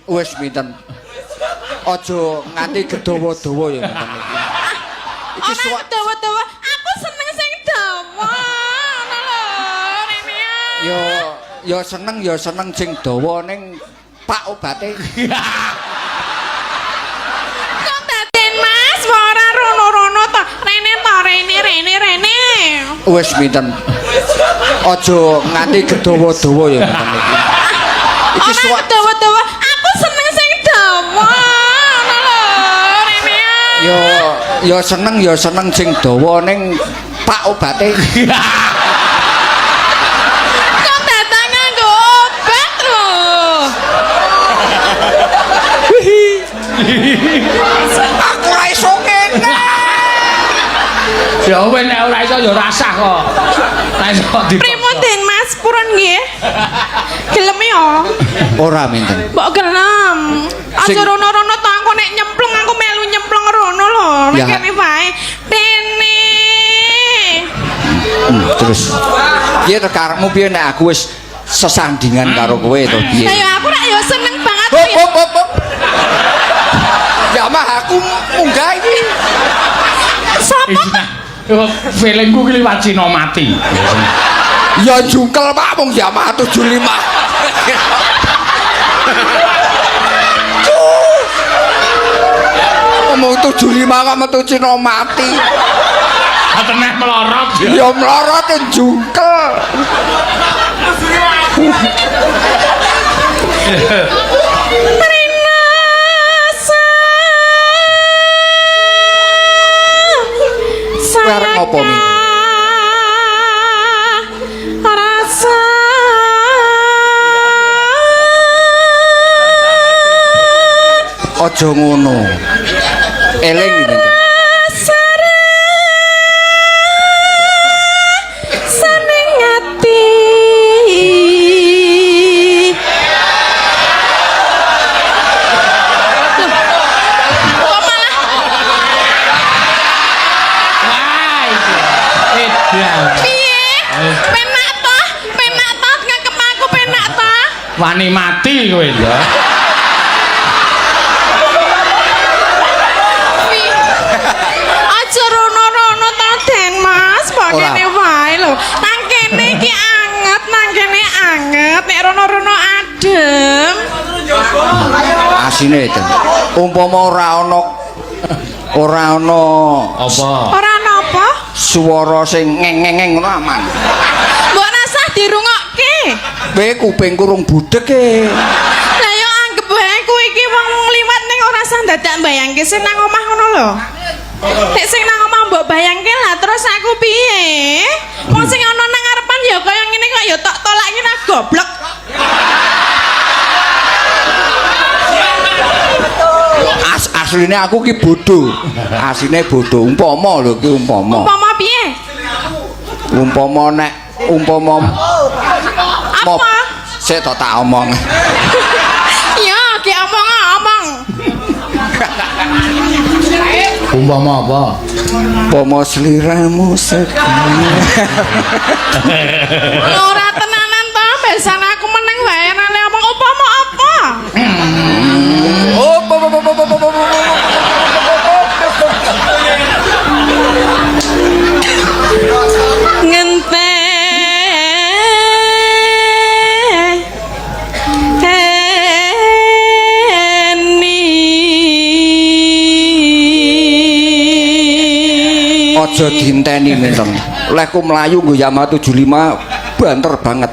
Wis minten. Aja nganti gedawa-dawa ya minten iki. Iki Ora dawa-dawa, aku seneng sing dawa. Ngono lho, Rene. Ya ya seneng sing dawa ning Pak obate. Kok daden Mas, ora rono-rono to. Rene to, rene rene rene. Wis minten. Aja nganti gedawa-dawa ya minten iki. Iki Ora dawa-dawa, aku seneng sing dawa. Ngono lho, Rene. Ya ya seneng sing dawa ning Pak obate. Kok datang nganggo obat lho. Aku ora iso ngene. Ya wis nek ora iso ya rasah kok. Ora iso dipaksa. Pripun Den Mas, purun nggih? Gelem ya? Ora minten. Mbok gelem. Aja rono-rono to aku nek nyemplung aku melu nyemplung rono lho. Nek kene wae. Rene. Terus piye to karepmu piye nek aku wis sesandingan karo kowe to piye? Lah ya aku rak ya seneng banget. Hop hop hop. Hop. Ya mah aku munggah iki. Sapa? Feelingku ki liwat Cina mati. Ya jungkel Pak mung Yamaha 75. Ngomong 75 kok metu Cina mati. Ateneh melorot ya. Ya mlorot jungkel. Rinasa. Kowe arep ngopo, Mi? Rasa. Aja ngono. Eling iki. Saning ati. Kok malah Wah, iki. Edan. piye? Penak toh? Penak toh ngangkep aku penak toh? Wani mati kowe ya. Aja rono-rono to Den Mas, mbok kene wae lho. Nang kene iki anget, nang kene anget, nek rono-rono adem. Asine itu. Umpama ora ana Apa? Ora napa? Suara sing ngeng-ngeng ngono aman. Mbok rasah dirungokke. Kowe kupingku rung budhek e. Lah yo anggep wae kowe iki wong liwat ning ora usah dadak mbayangke sing nang omah ngono lho. Nek sing nang omah mbok bayangke lah terus aku piye? Wong sing ana nang ngarepan ya kaya ngene kok ya tok tolak ngene goblok. Asline aku ki bodho. Asline bodho. Umpama lho ki umpama. Umpama piye? Umpama nek umpama Apa? Sik to tak omong. Ya, ki omong omong. Umpama apa? Umpama sliramu segan. Ora tenanan to, besan aku meneng wae rene omong umpama apa? Oh, po po po po po po po. Ngenteni. Aja dienteni minten. Lehku mlayu nggo Yamaha 75 banter banget.